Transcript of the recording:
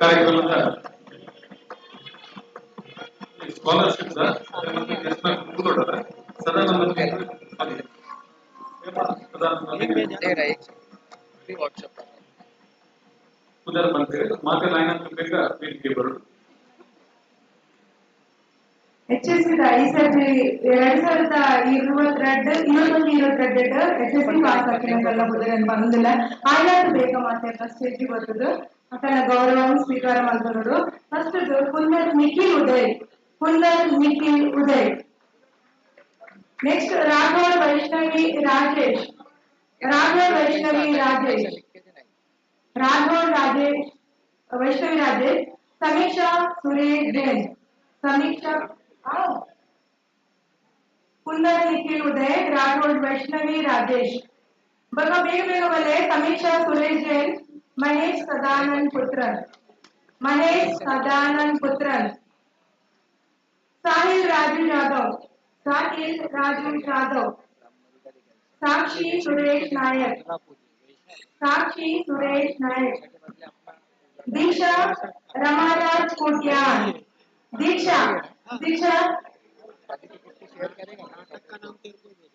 ಕಾರ್ಯಕ್ರಮದ scholarship Sadananda Sadananda WhatsApp ಪುದರ್ ಬಂದಿದೆ ಮಾತೆ ಲೈನ್ ಅಂತ ಬೇಗ ವೇದಿಕೆ ಬರೋದು. ಎಚ್ ಎಸ್ ಸಿ ಈ ಸರ್ತಿ 2022, 21, 22 ಎಚ್ ಎಸ್ ಸಿ ಪಾಸ್ ಹಾಕಿನಲ್ಲ ಬುಧರನ್ ಬಂದಿಲ್ಲ. ಆಯ್ಲಾದ ಬೇಗ ಮಾತೆ ಸ್ಟೇಜ್ ಬರ್ತದೆ. ಅಕಲ ಗೌರವ ಸ್ವೀಕಾರ ಮಾಡ್ತಾರೆ. ಫಸ್ಟ್ ಕುಂದರ್ ನಿಖಿಲ್ ಉದಯ್, ಕುಂದರ್ ನಿಖಿಲ್ ಉದಯ್. ನೆಕ್ಸ್ಟ್ ರಾಘವ್ ವೈಷ್ಣವಿ ರಾಜೇಶ್, ರಾಘವ್ ವೈಷ್ಣವಿ ರಾಜೇಶ್, ರಾಘವ್ ರಾಜೇಶ್, ವೈಷ್ಣವಿ ರಾಜೇಶ್. ಸಮೀಕ್ಷಾ ಸುರೇಶ್ ಜೈನ್, ಸಮೀಕ್ಷಾ. ಕುಂದರ್ ನಿಖಿಲ್ ಉದಯ್, ರಾಠೋಡ್ ವೈಷ್ಣವಿ ರಾಜೇಶ್. ಬಗ ಬೇಗ ಬೇಗ ಬಲೆ. ಸಮೀಕ್ಷಾ ಸುರೇಶ್ ಜೈನ್, ಮಹೇಶ್ ಸದಾನಂದ್ ಪುತ್ರನ್, ಮಹೇಶ್ ಸದಾನಂದ್ ಪುತ್ರನ್. ಸಾಹಿಲ್ ರಾಜು ಜಾಧವ್, ಸಾಹಿಲ್ ರಾಜು ಜಾಧವ್. ಸಾಕ್ಷಿ ಸುರೇಶ್ ನಾಯಕ್, ಸಾಕ್ಷಿ ಸುರೇಶ್ ನಾಯಕ್. ದೀಕ್ಷಾ ರಮಾರಾಜ್ ಕೋಟ್ಯಾನ್, ದೀಕ್ಷಾ, ದೀಕ್ಷಾ. शेयर करेगा। नाटक का नाम तेरे को।